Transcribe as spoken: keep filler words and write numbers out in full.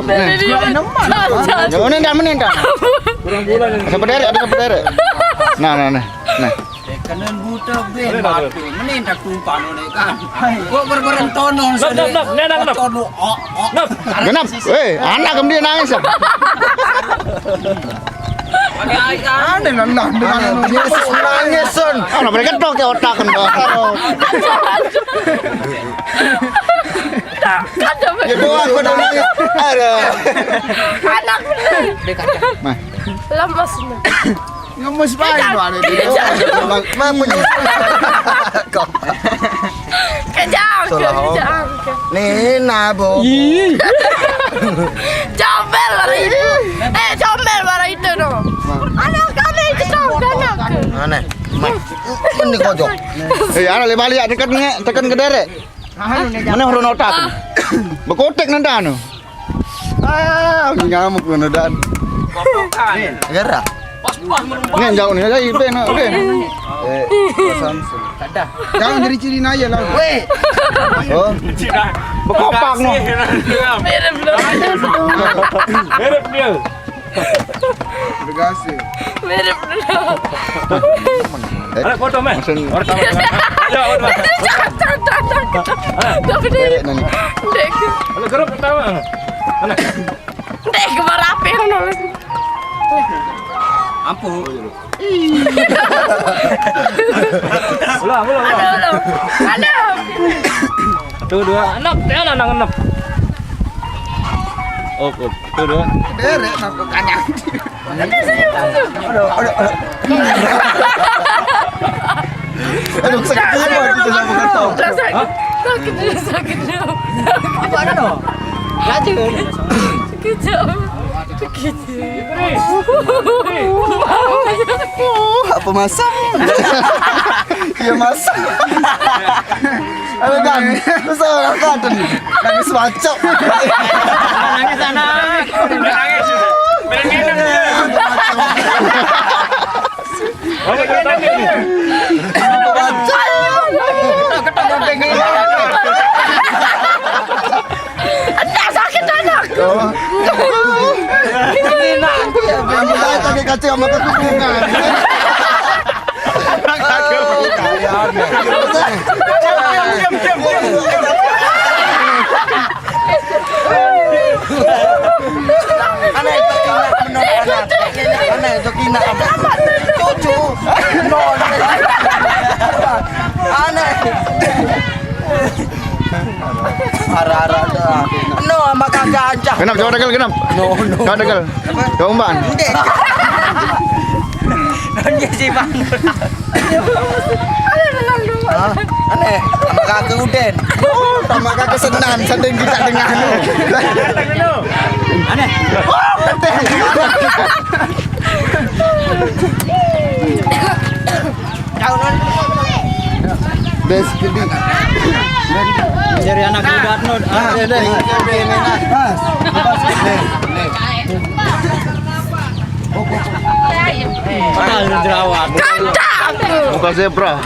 Nih. Jangan, jangan. Jangan, jangan, jangan. Sampai derek, ada sampai derek. Nah, nah, nah. Nah. Kena buta ben batu. Mending tak tumpah ni kan. Kok berbereng tonong. Nop, nop, nop. Ni anak nop. Tonong. Oh, oh. Nop. Genap. Eh, anak kemudian nangis. Pakai air. Aneh lah, nah, nah, nah. Nangis, nangis, Son. Anak mereka tok ya otak kan. Kan ada. Ya doang gua nangis. Aduh. Anak bener. Mah. Lemes nih. Ngemes bae lu ada di. Mah punya. Kejam, kejam. Nih, nabo. Comel bara itu. Eh, comel bara itu no. Anak kami itu, anak. Aneh. Mah. Ini kocok. Eh, ana le balik tekan nge, tekan ke derek. Mana urun otak? Bekotek nanda anu. Ah, ngamuk ngono dan. Gerah. Ni jauh ni, jauh ibe nak, ibe. Eh, Samsul. Jangan jadi ciri naya lah. Weh. Oh. Bekopak no. Mirip dulu. Mirip dia. Berhasil. Mirip dulu. Ada foto meh. Orang tahu. Ada foto. Jangan, jangan, jangan, jangan. Tapi dia. Dek. Ada grup pertama. Mana? Dek, kemarape ngono. Ampun. Ulang, ulang, ulang. Aduh, aduh. Aduh. Satu, dua, enep. Ya, nang enep. Op, op. Satu, dua. Derek, nang kanyang. Aduh, aduh, aduh. Aduh, sakit jiwa kita sama kata. Sakit, sakit, sakit. Apa ada no? Raja. Sakit jiwa. Sakit jiwa. Apa masam? Iya masam. Ayo kan, terus orang kata nih, kan semacam. Nangis anak. Nangis. Main-mainan dia. Enggak sakit anak. Oh. Ini nak. Yang kita pakai kaca sama kekurangan. Aneh, itu kina menurut anak. Aneh, itu kina. Cucu. No, aneh. Aneh. Arah-arah dah. No, sama kakak ancah. Genap, coba dekel, genap. No, no. Coba dekel. Coba umpan. Enggak. Nanya sih, Bang. Hah? Aneh. Sama kakak Uden. Sama kakak Senan, sanding kita dengan. Aneh. Oh, aneh. Des gede. Jadi anak muda no. Ah, deh, deh. Mas. Pas jerawat. Kata aku. Muka zebra.